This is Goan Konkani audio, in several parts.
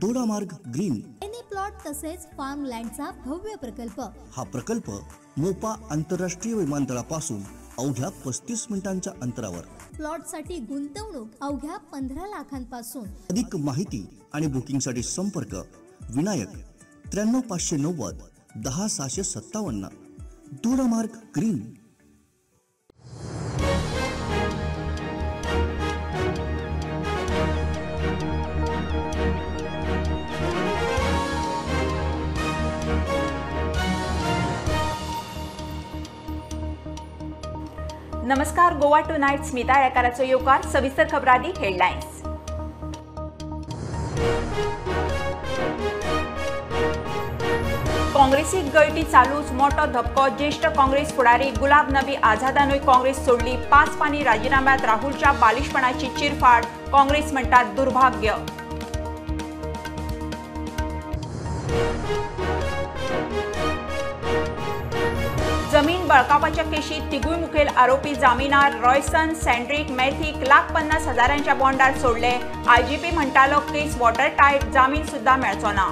दोडामार्ग ग्रीन एनी प्लॉट तसेच फार्म लँडचा भव्य प्रकल्प. हा प्रकल्प मोपा आंतरराष्ट्रीय विमानतळापासून अवघ्या 35 मिनिटांच्या अंतरावर. प्लॉटसाठी गुंतवणूक अवघ्या 15 लाखांपासून. अधिक माहिती आणि बुकिंगसाठी संपर्क विनायक 93 590 10 657. दोडामार्ग ग्रीन. नमस्कार, गोवा टू नाईट स्मिता येळकाराचो येवकार. सविस्तर खबरांनी हेडलायन्स. काँग्रेसीक गळटी चालूच, मोठो धपको. ज्येष्ठ काँग्रेस फुडारी गुलाब नबी आझादानूय काँग्रेस सोडली. 5 पानी राजीनाम्यात राहुलच्या बालिशपणाची चिरफाड. काँग्रेस म्हणतात दुर्भाग्य. जमीन बळकावपाच्या केशीत तिगूय मुखेल आरोपी जामिनार. रॉयसन सँड्रिक मैथीक 1,50,000 बॉन्डार सोडले. आयजीपी म्हणटालो केस वॉटर टायट, जामीन सुद्धा मेळचो ना.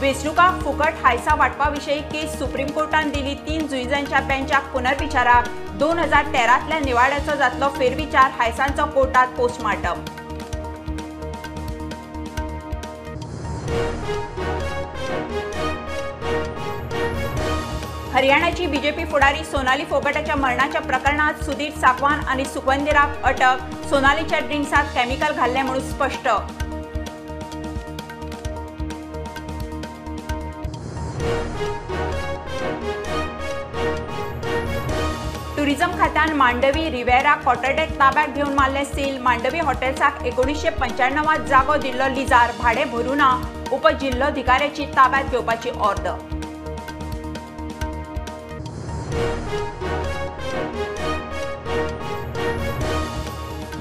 वेंचणुकांक फुकट हायसा वांटपा विशीं केस सुप्रीम कोर्टान दिली 3 जुईजांच्या बेंचाक पुनर्विचाराक. 2013तल्या निवाड्याचो जातलो फेरविचार. हायसांचो कोर्टात पोस्टमार्टम. हरियाणाची बीजेपी फुडारी सोनाली फोगटाच्या मरणाच्या प्रकरणात सुधीर साकवान आणि सुखवंदिराक अटक. सोनालीच्या ड्रिंक्सात केमिकल घाल्लें म्हणून स्पष्ट. टुरिझम खात्यान मांडवी रिवेरा क्वार्टरडेक ताब्यात घेवन मारलें सील. मांडवी हॉटेल्साक 1995 जागो दिल्लो लिजार, भाडें भरूं ना. उपजिल्लोधिकाऱ्याची ताब्यात घेवपाची ऑर्द.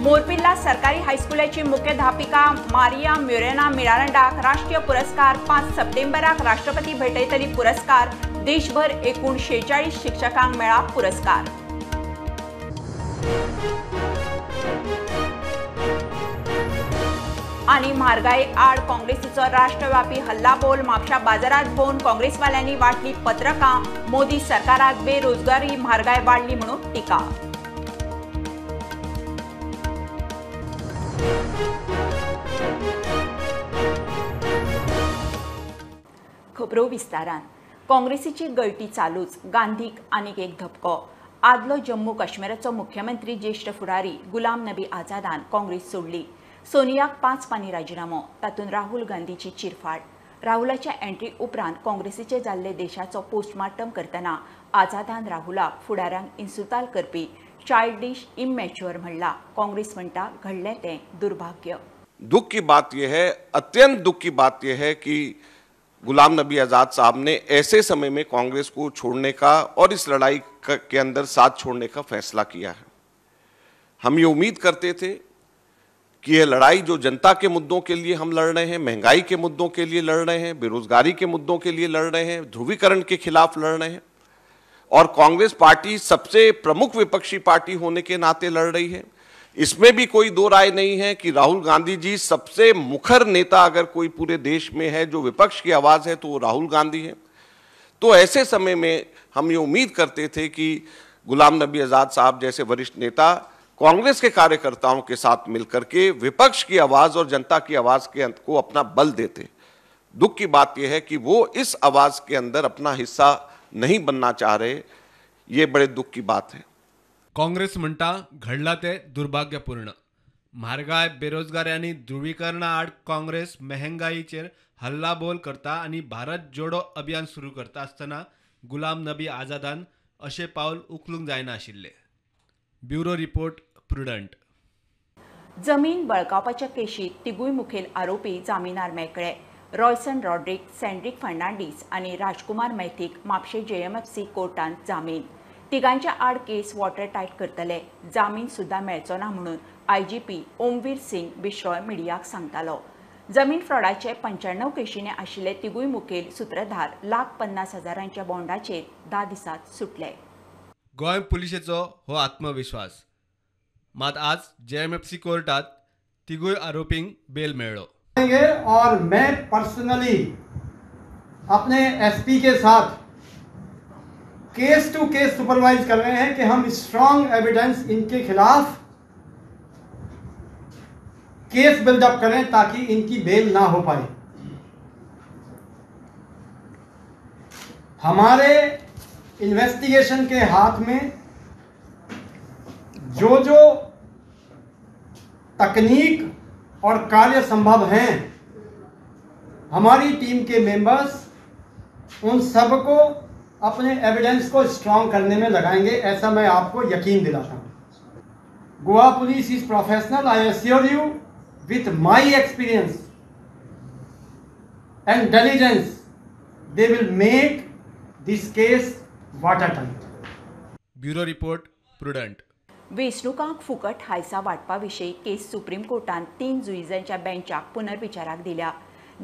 मोरपिल्ला सरकारी हायस्कुलाची मुख्याध्यापिका मारिया म्युरेना मिरांडाक राष्ट्रीय पुरस्कार. 5 सप्टेंबराक राष्ट्रपती भेटयतली पुरस्कार. देशभर एकूण 46 शिक्षकांक मेळ्ळा पुरस्कार. आणि म्हारगाये आड काँग्रेसीचो राष्ट्रव्यापी हल्लाबोल. म्हापशा बाजारात भोवन काँग्रेसवाल्यांनी वाटली पत्रकां. मोदी सरकारात बेरोजगारी म्हारगाय वाडली म्हणून टीका. खबरो विस्तारान. काँग्रेसीची गळटी चालूच. गांधीक आनीक एक धपको. आदलो जम्मू काश्मीराचो मुख्यमंत्री ज्येष्ठ फुडारी गुलाम नबी आझादान काँग्रेस सोडली. सोनियाक 5 पानी राजीनामो, तातूंत राहुल गांधीची चिरफाड. राहुलाच्या एंट्री उपरांत काँग्रेसीचे जाल्ले देशाचो पोस्टमार्टम करतना आझादान राहुलाक फुडाऱ्यांक इन्सुताल करपी चाइल्डिश इमॅच्युअर म्हणला. काँग्रेस म्हणटा घडलें तें दुर्भाग्य. दुख की बात यह है, अत्यंत दुख की बात यह है कि गुलाम नबी आज़ाद साहब ने ऐसे समय में कांग्रेस को छोड़ने का और इस लड़ाई के अंदर साथ छोड़ने का फैसला किया है। हम ये उम्मीद करते थे कि यह लड़ाई जो जनता के मुद्दों के लिए हम लड़ रहे हैं, महंगाई के मुद्दों के लिए लड़ रहे हैं, बेरोजगारी के मुद्दों के लिए लड़ रहे हैं, ध्रुवीकरण के खिलाफ लड़ रहे हैं और कांग्रेस पार्टी सबसे प्रमुख विपक्षी पार्टी होने के नाते लड़ रही है, इसमें भी कोई दो राय नहीं है कि राहुल गांधी जी सबसे मुखर नेता अगर कोई पूरे देश में है जो विपक्ष की आवाज़ है तो वो राहुल गांधी है। तो ऐसे समय में हम ये उम्मीद करते थे कि गुलाम नबी आज़ाद साहब जैसे वरिष्ठ नेता कांग्रेस के कार्यकर्ताओं के साथ मिलकर के विपक्ष की आवाज़ और जनता की आवाज़ के अंत को अपना बल देते। दुख की बात यह है कि वो इस आवाज़ के अंदर अपना हिस्सा नहीं बनना चाह रहे, ये बड़े दुख की बात है। काँग्रेस म्हणटा घडला ते दुर्भाग्यपूर्ण. म्हारगाय, बेरोजगारी आनी ध्रुवीकरणा आड काँग्रेस मेहंगाईचेर हल्लाबोल करता आनी भारत जोडो अभियान सुरू करता आसतना गुलाम नबी आझादान अशें पावल उखलूंक जायना आशिल्लें. Bureau report, Prudent. जमीन बळकावपाच्या केशीत तिगूय मुखेल आरोपी जामिनार मेकळे. रॉयसन रॉड्रिक, सँड्रिक फर्नांडीस आनी राजकुमार मैथीक म्हापशें जेएमएफसी कोर्टांत जामीन. तिगांच्या आड केस वॉटर टायट करतले, जामीन सुद्धा मेळचो ना म्हणून आयजीपी ओमवीर सिंग बिश्रॉय मिडियाक सांगतालो. जमीन फ्रॉडाचे 95 केशींनी आशिल्ले तिगूय मुखेल सूत्रधार 1,50,000 बॉन्डाचेर 10 दिसांत सुटले. गोंय पुलिशेचो हो आत्मविश्वास. मात आज जेएमएफसी कोर्टात तिगूय आरोपींक बेल मेळ्ळो. और मैं पर्सनली अपने एसपी के साथ केस टू केस सुपरवाइज कर रहे हैं कि हम स्ट्रांग एविडेंस इनके खिलाफ केस बिल्डअप करें ताकि इनकी बेल ना हो पाए। हमारे इन्वेस्टिगेशन के हाथ में जो जो तकनीक और कार्य संभव हैं, हमारी टीम के मेंबर्स उन सबको अपने एविडेंस को स्ट्रांग करने में लगाएंगे, ऐसा मैं आपको यकीन दिलाता हूँ। Goa police is professional, I assure you, with my experience and diligence they will make this case watertight. Bureau report, Prudent. वेंचणुकांक फुकट हायसा वांटपा विशीं केस सुप्रीम कोर्टान 3 जुईजांच्या बेंचाक पुनर्विचाराक दिल्या.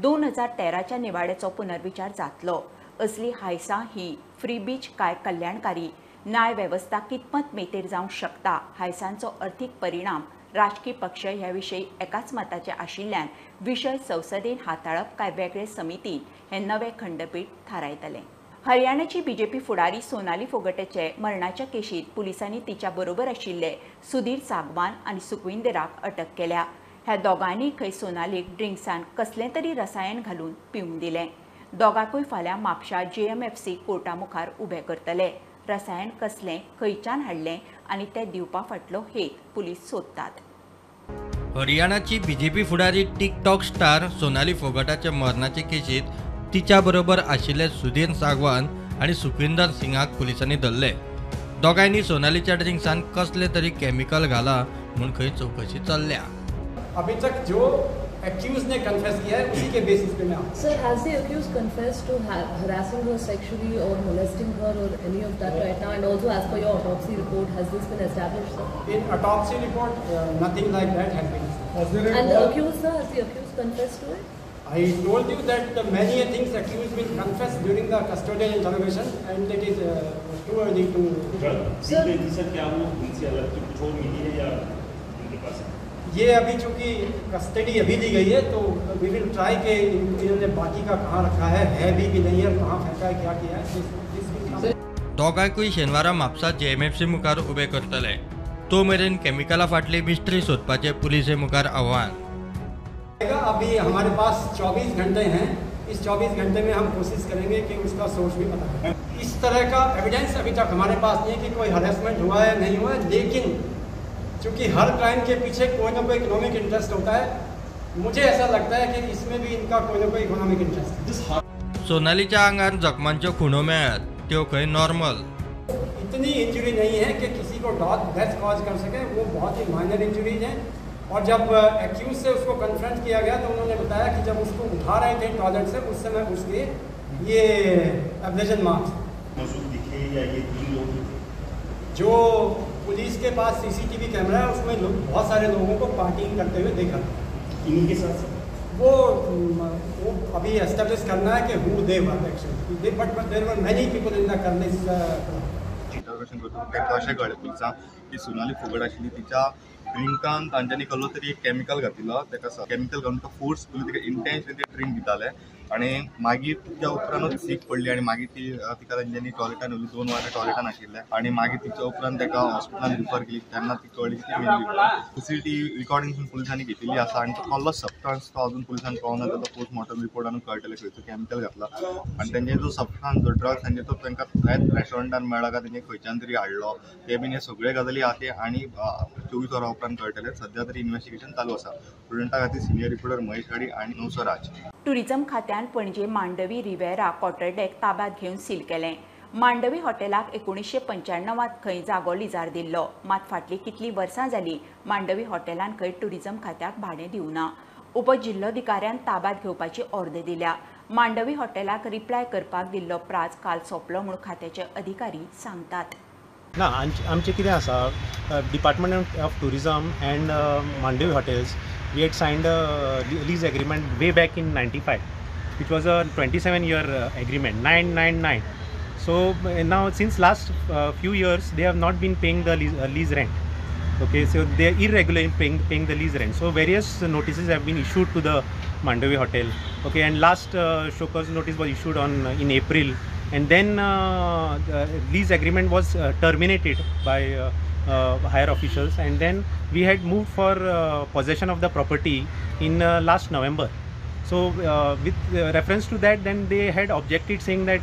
2013च्या निवाड्याचो पुनर्विचार जातलो. असली हायसा ही फ्रीबीज काय कल्याणकारी न्याय वेवस्था कितपत मेतेर जावंक शकता, हायसांचो अर्थीक परिणाम राजकी पक्ष ह्या विशीं एकाच मताचे आशिल्ल्यान विशय संसदेन हाताळप काय वेगळे समितीन हें नवें खंडपीठ थारायतलें. हरियाणाची बीजेपी फुडारी सोनाली फोगटाचे मरणाच्या केशीत पुलिसांनी तिच्या बरोबर आशिल्ले सुधीर सागवान आनी सुखविंदराक अटक केल्या. ह्या दोगांनी खंय सोनालीक ड्रिंक्सान कसलें तरी रसायन घालून पिवंक दिलें. दोगांकूय फाल्यां म्हापशा जेएमएफसी कोर्टा मुखार उबे करतले. रसायन कसलें, खंयच्यान हाडलें आनी तें दिवपा फाटलो हेत पुलीस सोदतात. हरियाणाची बीजेपी फुडारी टिकटॉक स्टार सोनाली फोगटाच्या मरणाचे केशीत तिच्या बरोबर आशिल्ले सुधीर सागवान आनी सुखविंदर सिंगाक पुलिसांनी धरले. दोगांयनी सोनालीच्या ड्रिंक्सान कसले तरी केमिकल घाला म्हूण खंय चवकशी चल्ल्या. अभी तक जो एक्यूज ने कन्फेस किया है उसी के बेसिस पे मैं. Sir, has the accused confessed to harassing her sexually or molesting her or any of that right now? And also, as per your autopsy report, has this been established, sir? In autopsy report, nothing like that has been. And the accused, sir, has the accused confessed to it? I told you that many things accused will confess during the custodial interrogation, and it is too early to. Sir, क्या वो उनसे अलग कुछ और मिली है या उनके पास? ये अभी चूँकि कस्टडी अभी ली गई है तो we will try के इन्होंने बाकी का कहाँ रखा है भी कि नहीं है, कहाँ फेंका है, क्या किया है. दोगांकूय शेनवारा म्हापसा जेएमएफसी मुखार उबे करतले. तो मेरेन केमिकला फाटली मिस्ट्री सोदपाचें पुलिसे मुखार आव्हान. अभी हमारे पास 24 घंटे हैं, इस 24 घंटे में हम कोशिश करेंगे कि उसका सोर्स भी पता करें. इस तरह का एविडेंस अभी तक हमारे पास नहीं है कि कोई हरेसमेंट हुआ है नहीं हुआ है, लेकिन चूँकि हर क्राइम के पीछे कोई ना कोई इकोनॉमिक इंटरेस्ट होता है, मुझे ऐसा लगता है कि इसमें भी इनका कोई ना कोई इकोनॉमिक इंटरेस्ट है. सोनालीच्या आंगार जखमांच्यो खुणो मेळ्ळ्यात, त्यो खंय नॉर्मल. इतनी इंजरी नहीं है कि किसी को डेथ कॉज कर सके, वो बहुत ही माइनर इंजरीज हैं. और जब एक्यूज से उसको कन्फ्रंट किया गया तो उन्होंने बताया कि जब उसको उठा रहे थे टॉयलेट से उस समय उसके ये एब्लेशन मार्क्स मौजूद दिखे या ये 3 लोग जो पुलिस के पास सीसीटीवी कैमरा है उसमें बहुत सारे लोगों को पार्टिंग करते हुए देखा. इन्हीं के साथ वो अभी एस्टेब्लिश करना है कि who they were actually, but there were many people in the cornice. Intervention करता तांकां अशें कळ्ळें पुलिसांक की सोनाली फोगट आशिल्ली तिच्या ड्रिंकान तांच्यांनी कसलो तरी एक केमिकल घातिल्लो, ताका केमिकल घालून तो फोर्सफुली तिका इंटेन्शनली ते ड्रिंक दिताले आनी मागीर तिच्या उपरांतूच सीक पडली आनी मागीर ती तिका तेंच्यांनी टॉयलेटान व्हेली, 2 वरां टॉयलेटान आशिल्लें आनी मागीर तिच्या उपरांत ताका हॉस्पिटलान रिफर केली, तेन्ना ती कळ्ळी की ती मेल्ली. सीसीटीव्ही रिकॉर्डिंग पुलिसांनी घेतिल्ली आसा आनी तो कसलो सबस्टन्स तो अजून पुलिसांक कळना, ताचो पोस्टमॉर्टम रिपोर्टानूच कळटलें खंयचो केमिकल घातला आनी तेंचे जो सबस्टन्स जो ड्रग्स तेंचे तो तांकां थंयच रेस्टॉरंटान मेळ्ळा काय तेंचे खंयच्यान तरी हाडलो ते बीन हे सगळे गजाली आहा ते आनी 24 वरां उपरांत कळटलें. सध्या तरी इन्व्हेस्टिगेशन चालू आसा. प्रुडंटा खातीर सिनियर रिपोर्टर महेश घाडी आनी नवसो राज. टुरिझम खात्यान पणजे मांडवी रिवेरा क्वॉर्टरडेक ताब्यांत घेवन सील केलें. मांडवी हॉटेलाक 1995 खंय जागो लिजार दिल्लो, मात फाटलीं कितलीं वर्सां जालीं मांडवी हॉटेलान खंय टुरिझम खात्याक भाडें दिवना. उपजिल्लोधिकाऱ्यान ताब्यांत घेवपाची ऑर्द दिल्या. मांडवी हॉटेलाक रिप्लाय करपाक दिल्लो प्राज काल सोंपलो म्हूण खात्याचे अधिकारी सांगतात. ना, आमचें कितें आसा, department of tourism and Mandovi hotels we had signed a lease agreement way back in 95, which was a 27-year agreement, 999. So now since last few years they have not been paying the lease rent. Okay, so they are irregular in paying the lease rent. So various notices have been issued to the Mandovi Hotel. Okay, and last show cause notice was issued on in April, and then the lease agreement was terminated by higher officials, and then we had moved for possession of the property in last November. So with reference to that, then they had objected, saying that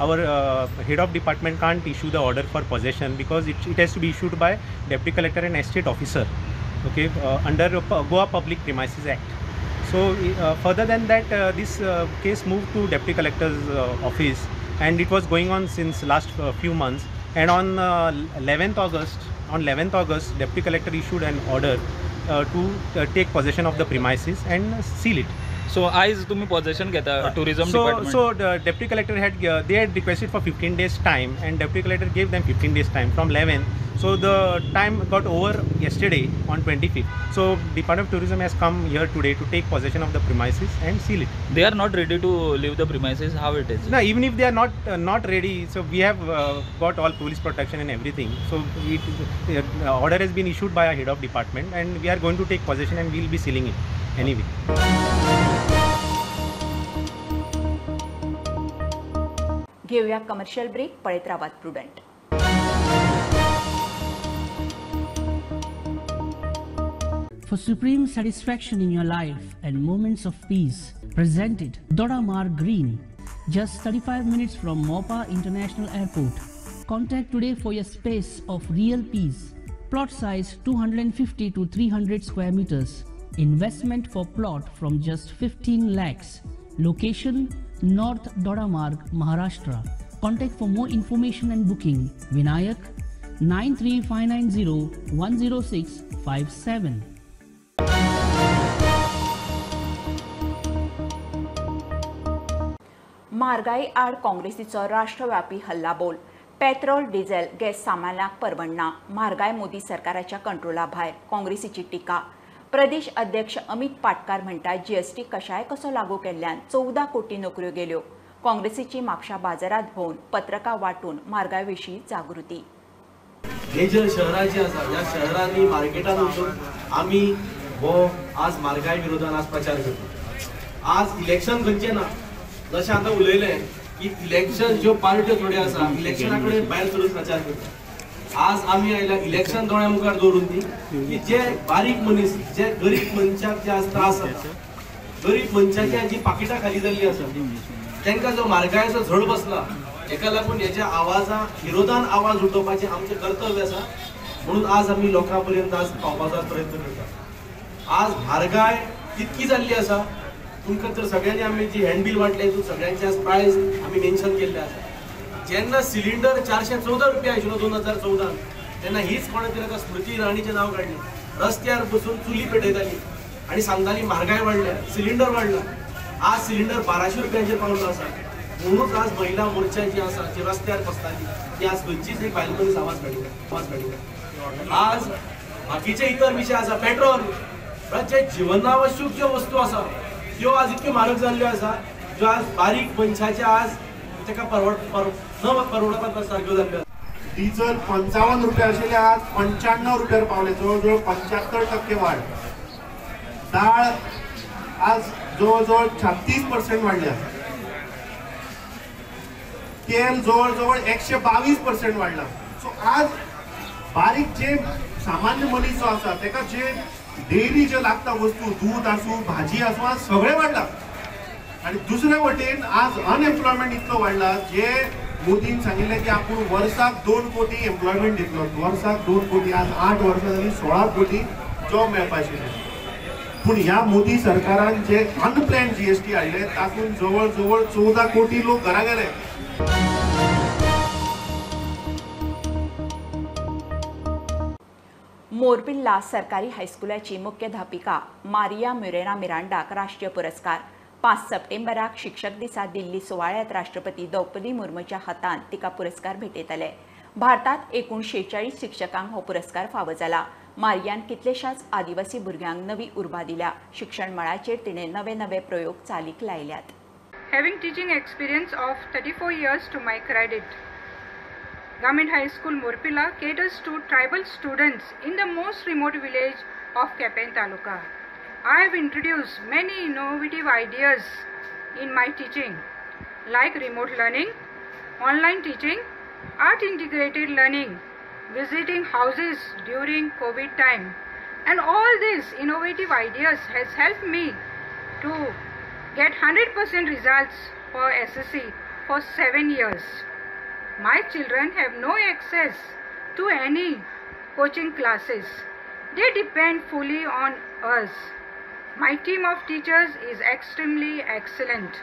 our head of department can't issue the order for possession because it has to be issued by deputy collector and estate officer, okay, under Goa Public Premises Act. So further than that, this case moved to deputy collector's office, and it was going on since last few months. And on 11th August, deputy collector issued an order to take possession of the premises and seal it. So, eyes tumi possession geta tourism department. So the deputy collector had they had requested for 15 days time, and deputy collector gave them 15 days time from 11. So the time got over yesterday on 25th. So Department of Tourism has come here today to take possession of the premises and seal it. They are not ready to leave the premises. How it is? No, even if they are not ready, so we have got all police protection and everything. So order has been issued by our head of department, and we are going to take possession and we will be sealing it anyway. घेऊया कमर्शियल ब्रेक. पळयत रावात Prudent. For supreme satisfaction in your life and moments of peace, presented Dodamarg Green, just 35 minutes from Mopa International Airport. Contact today for your space of real peace. Plot size 250 to 300 square meters. Investment for plot from just 15 lakhs. Location North Dodamarg, Maharashtra. Contact for more information and booking Vinayak 93590 10657. म्हारगाई आड काँग्रेसीचो राष्ट्रव्यापी हल्लाबोल. पेट्रोल डिझेल गॅस सामानाक परवडना. म्हारगाय मोदी सरकाराच्या कंट्रोला भायर. काँग्रेसीची टिका. प्रदेश अध्यक्ष अमित पाटकार म्हणटा जीएसटी कशाय कसो लागू केल्ल्यान 14 कोटी नोकऱ्यो गेल्यो. काँग्रेसीची म्हापशा बाजारात भोंवन पत्रकां वांटून म्हारगाय विशीं जागृती. हे जे शहरां जी आसा ह्या शहरांनी मार्केटान वचून आमी हो आज म्हारगाय विरोधान आज प्रचार करता. आज इलेक्शन खंयचें ना, जशें आतां उलयलें की इलेक्शन ज्यो पार्ट्यो थोड्यो आसा इलेक्शना कडेन भायर सरून प्रचार करता. आज आमी आयल्या इलेक्शन दोळ्या मुखार दवरून ती की जे बारीक मनीस, जे गरीब मनशाक जे आज त्रास जाता, गरीब मनशाची जी पाकिटां खाली जाल्ली आसा, तांकां जो म्हारगायेचो झड बसला, हेका लागून हेच्या आवाजा विरोधान आवाज उठोवपाचें आमचें कर्तव्य आसा. म्हणून आज आमी लोकां पर्यंत आज पावपाचो प्रयत्न करता. आज म्हारगाय तितकी जाल्ली आसा, तुमकां तर सगळ्यांनी आमी जी हँडबील वांटले तितून सगळ्यांचे आज प्रायस आमी मेन्शन केल्ले आसा. जेन्ना सिलिंडर 414 रुपया आशिल्लो 2014 तेन्ना हीच कोणें तरी आतां स्मृती इराणीचें नांव काडलें. रस्त्यार बसून चुली पेटयताली आनी सांगताली म्हारगाय वाडल्या, सिलिंडर वाडला. आज सिलिंडर 1200 रुपयांचेर पावलो आसा. म्हणूनच आज महिला मोर्चा जी आसा जी रस्त्यार बसताली ती आज खंयचीच एक बायल मनीस आवाज काडिना, आवाज काडिना. आज बाकीचे इतर विशय आसा, पेट्रोल म्हळ्यार जे जिवनावश्यक ज्यो वस्तू आसा त्यो आज इतक्यो म्हारग जाल्ल्यो आसा ज्यो आज बारीक मनशाचे आज ताका परवडपा सारक्यो जाल्ल्यो. डिझल 55 रुपया आशिल्ले आज 95 रुपयार पावले, जवळ जवळ 75% वाड. दाळ आज जवळ जवळ 36% वाडल्या. तेल जवळ जवळ 122% वाडला. सो आज बारीक जे सामान्य मनीस जो आसा ताका जे डेली जे लागता वस्तू, दूद आसूं भाजी आसूं, आज सगळें वाडला. आनी दुसरे वटेन आज अनएम्प्लॉयमेंट इतलो वाडला, जे मोदीन सांगिल्लें की आपूण वर्साक 2 कोटी एम्प्लॉयमेंट दितलो, वर्साक 2 कोटी, आज 8 वर्सां जालीं 16 कोटी जॉब मेळपा आशिल्ले. पूण ह्या मोदी सरकारान जे अनप्लॅन जीएसटी हाडले तातूंत जवळ जवळ 14 कोटी लोक घरा गेले. मोरपिल्ला सरकारी हायस्कुलाची मुख्याध्यापिका मारिया म्युरेना मिरांडाक राष्ट्रीय पुरस्कार. 5 सप्टेंबराक शिक्षक दिसा दिल्ली सुवाळ्यात राष्ट्रपती द्रौपदी मुर्मूच्या हातान तिका पुरस्कार भेटयतले. भारतात एकूण 46 शिक्षकांक हो पुरस्कार फावो जाला. मारियान कितलेशाच आदिवासी भुरग्यांक नवी उर्बा दिल्या. शिक्षण मळाचेर तिणें नवे नवे प्रयोग चालीक लायल्यात. having teaching experience of 34 years to my credit. Government High School Morpilla caters to tribal students in the most remote village of Quepem Taluka. I have introduced many innovative ideas in my teaching, like remote learning, online teaching, art integrated learning, visiting houses during COVID time, and all these innovative ideas has helped me to get 100% results for SSC for 7 years. My children have no access to any coaching classes. They depend fully on us. My team of teachers is extremely excellent.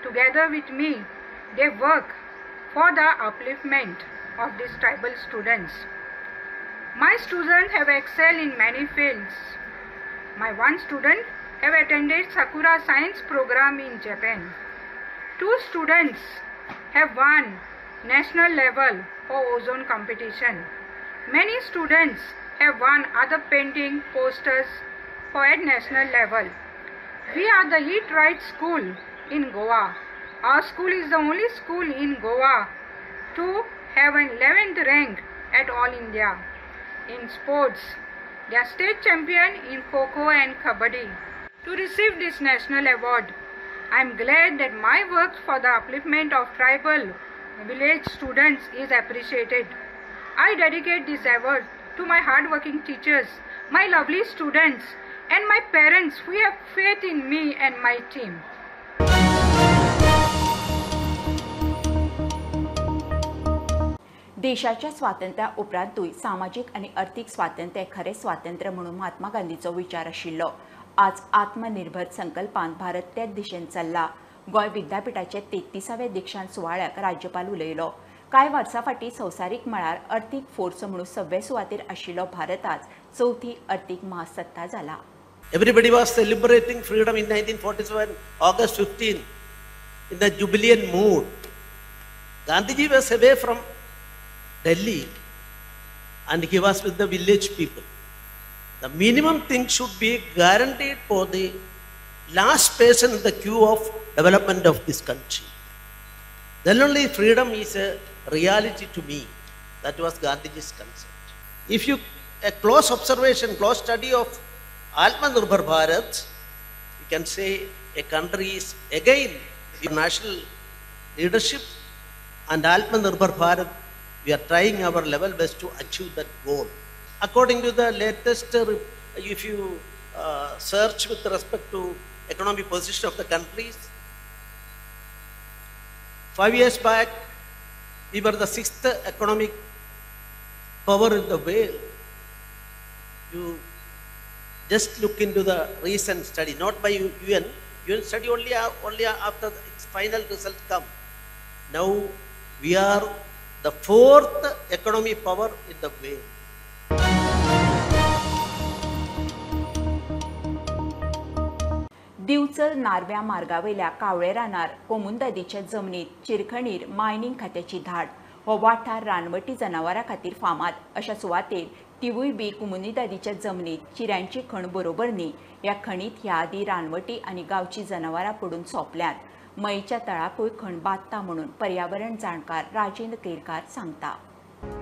Together with me, they work for the upliftment of these tribal students. My students have excelled in many fields. My one student have attended Sakura Science program in Japan. 2 students have won national level for ozone competition. Many students have won other painting posters for at national level. We are the Eat Right School in Goa. Our school is the only school in Goa to have an 11th rank at All India. In sports, they are state champion in Kho-Kho and Kabaddi. To receive this national award, I am glad that my work for the upliftment of tribal village students is appreciated. I dedicate this award to my hardworking teachers, my lovely students, and my parents who have faith in me and my team. देशाच्या स्वातंत्र्या उपरांतूय सामाजीक आनी अर्थीक स्वातंत्र्य खरें स्वातंत्र्य म्हणून महात्मा गांधीचो विचार आशिल्लो. आज आत्मनिर्भर संकल्पान भारत त्याच दिशेन चल्ला. गोंय विद्यापीठाचे 33व्या दीक्षांत सुवाळ्याक राज्यपाल उलयलो. कांय वर्सां फाटीं संवसारीक मळार अर्थीक फोर्स म्हणून सव्वे सुवातेर आशिल्लो भारत आज चवथी अर्थीक महासत्ता जाला. Everybody was celebrating freedom in 1947, August 15, in the jubilant mood. Gandhiji was away from Delhi and he was with the village people. The minimum thing should be guaranteed for the last person in the queue of development of this country. Then only freedom is a reality to me. That was Gandhiji's concept. If you, a close observation, close study of Atmanirbhar Bharat, you can say a country is again national leadership and Atmanirbhar Bharat, we are trying our level best to achieve that goal. According to the latest, if you search with respect to economic position of the countries, 5 years back, we were the 6th economic power in the world. You just look into the recent study, not by UN. UN study only after its final result come. Now we are the 4th economic power in the world. Divchal नार्व्या मार्गावेल्या कावळे रानार कोमुंदादीच्या जमनीत चिरखणीर मायनिंग खात्याची धाड. हो वाठार रानवटी जनावरां खातीर फामाद अशा सुवातेर तिवूय बी कोमुनिदादीच्या जमनीत चिऱ्यांची खण बरोबर न्ही. ह्या खणीत ह्या आदीं रानवटी आनी गांवची जनावरां पडून सोंपल्यांत. मयेच्या तळाकूय खण बादता म्हणून पर्यावरण जाणकार राजेंद्र केरकार सांगता.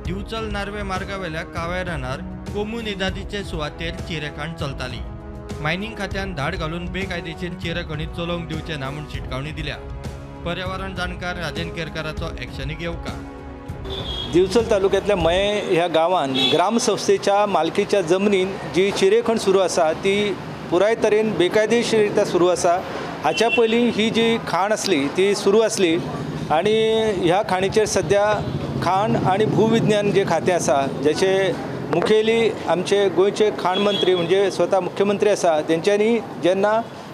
दिवचल नार्वे मार्गावेल्या कावळे रानार कोमुनिदादीचे सुवातेर चिरेखण चलताली. मायनिंग खात्यान धाड घालून बेकायदेशीर चिरेखणी चलोवंक दिवचे ना म्हूण शिटकावणी दिल्या. पर्यावरण जाणकार राजेंद्र केरकाराचो एक्शनीक येवकार. दिवचल तालुक्यातल्या मये ह्या गांवान ग्रामसंस्थेच्या मालकीच्या जमनीन जी चिरेखण सुरू आसा ती पुराय तरेन बेकायदेशीर रित्या सुरू आसा. हाच्या पयलीं ही जी खाण आसली ती सुरू आसली आनी ह्या खाणीचेर सद्या खाण आनी भूविज्ञान जे खातें आसा ज्याचे मुखेली आमचे गोंयचे खाण मंत्री म्हणजे स्वता मुख्यमंत्री आसा तेंच्यांनी जेन्ना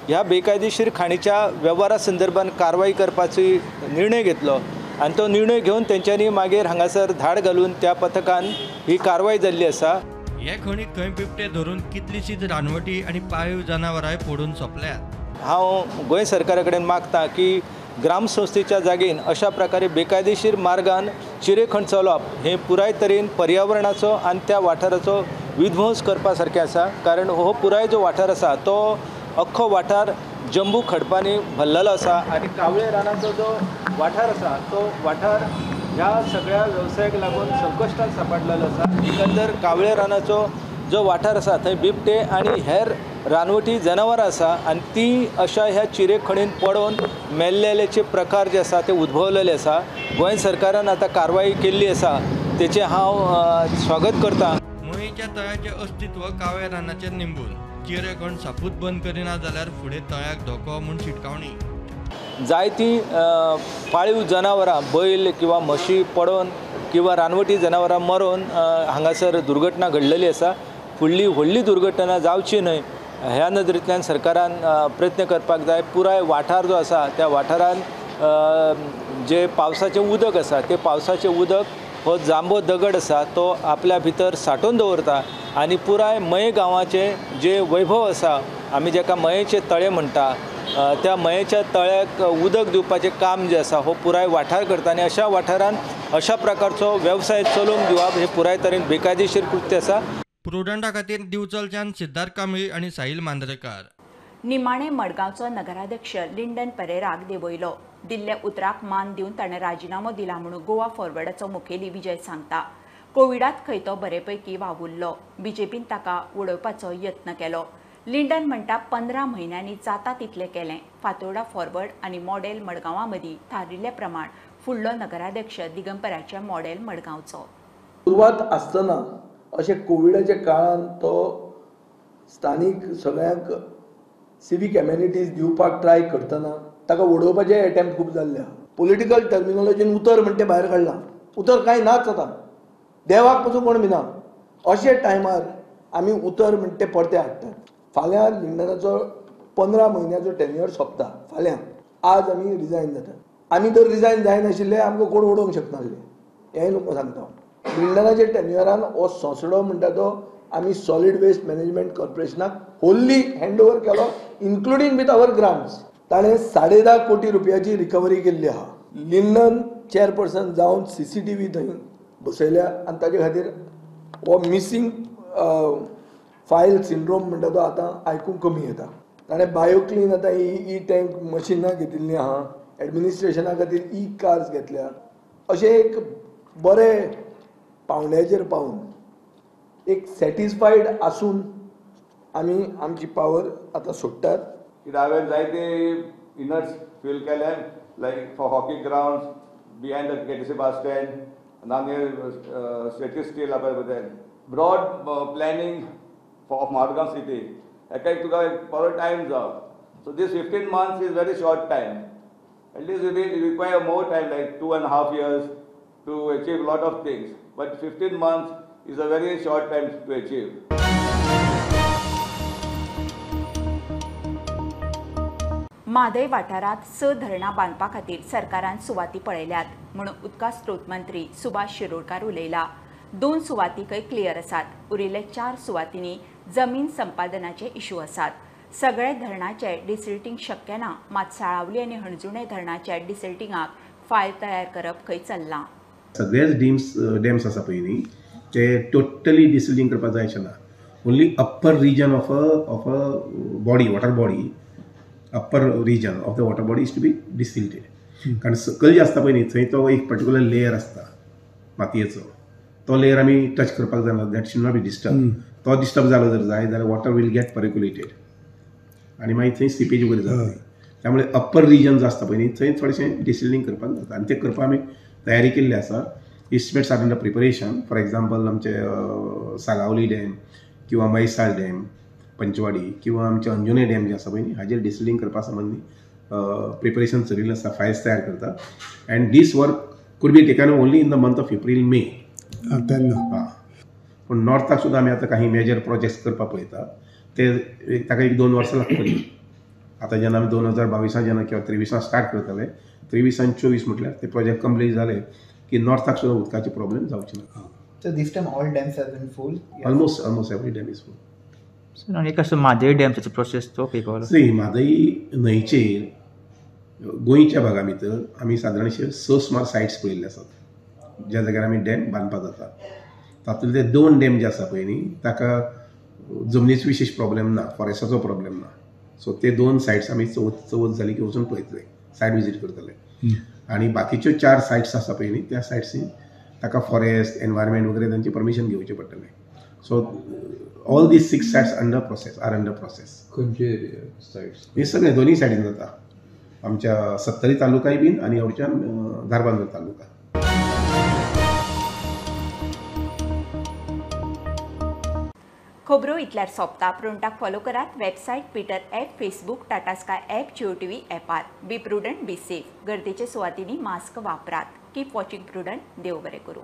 ह्या बेकायदेशीर खाणीच्या वेव्हारा संदर्भात कारवाई करपाची निर्णय घेतलो आनी तो निर्णय घेवन तेंच्यांनी मागीर हांगासर धाड घालून त्या पथकान ही कारवाई जाल्ली आसा. हे खणीक थंय बिबटे धरून कितलीशीच रानवटी आनी पाळीव जनावरांय पडून सोंपल्यात. हांव गोंय सरकारा कडेन मागता की ग्रामसंस्थेच्या जागेन अशा प्रकारे बेकायदेशीर मार्गान चिरेखण चलोवप हें पुराय तरेन पर्यावरणाचो आनी त्या वाठाराचो विध्वंस करपा सारकें आसा. कारण हो पुराय जो वाठार आसा तो अख्खो वाठार जंबू खडपांनी भरलेलो आसा आनी कावळे रानाचो जो वाठार आसा तो वाठार ह्या सगळ्या वेवसायाक लागून संकश्टात सापडलेलो आसा। एकंदर कावळे रानाचो जो वाठार आसा थंय बिबटे आनी हेर रानवटी जनावरां आसा आनी ती अशा ह्या चिरेखणीन पडून मेल्लेल्याचे प्रकार जे आसा ते उद्भवलेले आसा। गोंय सरकारान आतां कारवाई केल्ली आसा तेचें हांव स्वागत करता। मयेच्या तळ्याचें अस्तित्व कावळे रानाचेर निंबून चिरेखण सापूत बंद करिना जाल्यार फुडें तळ्याक धोको म्हूण शिटकावणी। जायतीं पाळीव जनावरां बैल किंवा म्हशी पडोन किंवा रानवटी जनावरां मरोन हांगासर दुर्घटना घडलेली आसा। फुडली व्हडली दुर्घटना जावची न्हय ह्या नदरेंतल्यान सरकारान प्रयत्न करपाक जाय। पुराय वाठार जो आसा त्या वाठारान जे पावसाचें उदक आसा ते पावसाचें उदक हो जांबो दगड आसा तो आपल्या भितर सांठोवन दवरता आनी पुराय मये गांवाचें जे वैभव आसा आमी जाका मयेचें तळें म्हणटा त्या मयेच्या तळ्याक उदक दिवपाचें काम जें आसा हो पुराय वाठार करता आनी अशा वाठारान अशा प्रकारचो वेवसाय चलोवंक दिवप हें पुराय तरेन बेकायदेशीर कृत्य आसा। प्रुडंटा खातीर दिवचलच्यान सिद्धार्थ कांबळी आनी साहिल मांद्रेकार। निमाणे मडगांवचो नगराध्यक्ष लिंडन परेराक देंवयलो। दिल्ल्या उतराक मान दिवन ताणें राजिनामो दिला म्हणून गोवा फॉरवर्डाचो मुखेली विजय सांगता। कोविडात खंय तो बरेपैकी वावुरलो, बीजेपीन ताका उडोवपाचो यत्न केलो। लिंडन म्हणटा 15 म्हयन्यांनी जाता तितलें केलें। फातोर्डा फॉरवर्ड आनी मॉडेल मडगांवा मदीं थारिल्ले प्रमाण फुडलो नगराध्यक्ष दिगंबराच्या मॉडेल मडगांवचो। सुरवात आसतना अशें कोविडाच्या काळान तो स्थानीक सगळ्यांक सिवीक एमेनिटीज दिवपाक ट्राय करतना ताका उडोवपाचे एटेम्प्ट खूब जाल्ले आहा। पॉलिटिकल टर्मिनोलॉजीन उतर म्हणटे भायर काडलां, उतर कांय नाच आतां, देवाक पसून कोण भिना। अशे टायमार आमी उतर म्हणटे परते हाडटात। फाल्यां लिंडनाचो 15 म्हयन्याचो टेन्युअर सोंपता फाल्यां, आज आमी रिजायन जातात। आमी जर रिजायन जायनाशिल्ले आमकां कोण उडोवंक शकनासले हेंय लोकांक सांगता। लिंडनाच्या टेन्युअरान हो सोंसडो म्हणटा तो आमी सॉलिड वेस्ट मॅनेजमेंट कॉर्पोरेशनाक होल्ली हँड ओवर केलो, इन्क्लुडींग विथ our grants. ताणें 10.5 कोटी रुपयाची रिकवरी केल्ली आहा। लिंडन चेअरपर्सन जावन CCTV थंय बसयल्या आनी ताजे खातीर हो मिसींग फायल सिंड्रोम म्हणटा तो आतां आयकूंक कमी येता। ताणें बायोक्लीन आतां ई टँक मशिनां घेतिल्लीं आहा, एडमिनिस्ट्रेशना खातीर ई कार्स घेतल्या। अशें एक बरें पावंड्याचेर पावून एक सॅटिस्फायड आसून आमी आमची पावर आतां सोडटात। कित्याक हांवें जायते इनर्स फील केले, like for hockey ground behind the KTC bus stand, near city steel broad planning of Margao city हेका एक तुका एक बरो टायम जावो। So this 15 months is very short time, at least you require more time like 2.5 years to achieve lot of things, but 15 months is a very short time to achieve. Mhadei वाठारांत 6 धरणां बांदपा खातीर सरकारान सुवाती पळयल्यात म्हणून उदका स्रोत मंत्री सुभाष शिरोडकार उलयला। 2 सुवाती खंय क्लियर आसात, उरिल्ले 4 सुवातींनी जमीन संपादनाचे इशू आसात। सगळे धरणाचे डिसिल्टींग शक्य ना, मात साळावली आनी हणजुणे धरणाच्या डिसिल्टिंगाक फायल तयार करप खंय चल्लां। सगळेच डॅम्स आसा पळय न्ही ते टोटली डिसिल्टींग करपाक जाय अशें ना। Only upper region of a body, water body, upper region of the water body is to be desilted. कारण सकयल जे आसता पळय न्ही थंय तो एक पर्टिक्युलर लेयर आसता मातयेचो, तो लेयर आमी टच करपाक जायना, that should not be disturb. तो डिस्टर्ब जालो जर जाय जाल्यार वॉटर will get पर्क्युलेटेड आनी मागीर थंय सिपेज वगैरे जाता। त्यामुळे अप्पर रिजन जो आसता पळय न्ही थंय थोडेशें डिसिल्टींग करपाक जाता आनी तें करपाक आमी तयारी केल्ली आसा। Estimates are under preparation. For example आमचे सालावली डॅम किंवा मैसाळ डॅम पंचवाडी किंवा आमचे अंजुने डॅम जे आसा पळय न्ही हाजेर डिसिल्टींग करपा संबंदी प्रिपरेशन चलिल्लें आसा, फायल्स तयार करता and this work could be taken only in the month of April May तेन्ना। पूण नॉर्थाक सुद्दां आमी आतां काही मेजर प्रोजेक्ट्स करपाक पळयता, ते ताका 1-2 वर्सां लागतलीं। आतां जेन्ना आमी 2022 जेन्ना किंवा 23 स्टार्ट करतले, 23 आनी 24 म्हटल्यार ते प्रोजेक्ट कंप्लीट जाले की नॉर्थाक सुद्दां उदकाचे प्रॉब्लेम जावचे ना। So this time all dams have been full? Yes. Almost every dam is full. Sir, आनी कसो म्हादय डॅमचो प्रोसेस तो खंय पावलो? सी म्हादय न्हंयचेर गोंयच्या भागा भितर आमी सादारणशे 6 सुमार सायट्स पळयल्ले आसात ज्या जाग्यार आमी डॅम बांदपाक जाता। तातूंतले 2 डॅम जे आसा पळय न्ही ताका जमनीचो विशेश प्रॉब्लेम ना, फॉरेस्टाचो प्रॉब्लेम ना, सो ते 2 सायट्स आमी चवथ जाली की वचून पळयतले, सायट विजीट करतले. आनी बाकीच्यो 4 सायट्स आसा पळय न्ही, त्या सायट्सी ताका फॉरेस्ट एनवायरमेंट वगैरे तांचे परमिशन घेवचें पडटलें. So all these 6 sites under process are under process. खंयचे सायट्स? हे सगळे दोन्ही सायडीन जाता, आमच्या सत्तरी तालुकाय बीन आनी हवच्यान धारबांदोर तालुका. खबरो इतल्यार सोंपता. प्रुडंटाक फॉलो करात website, Twitter app, Facebook, Tata Sky app, Jio TV ऍपार. Be prudent, be safe. गर्देच्या सुवातींनी मास्क वापरात. Keep watching Prudent. देव बरें करूं.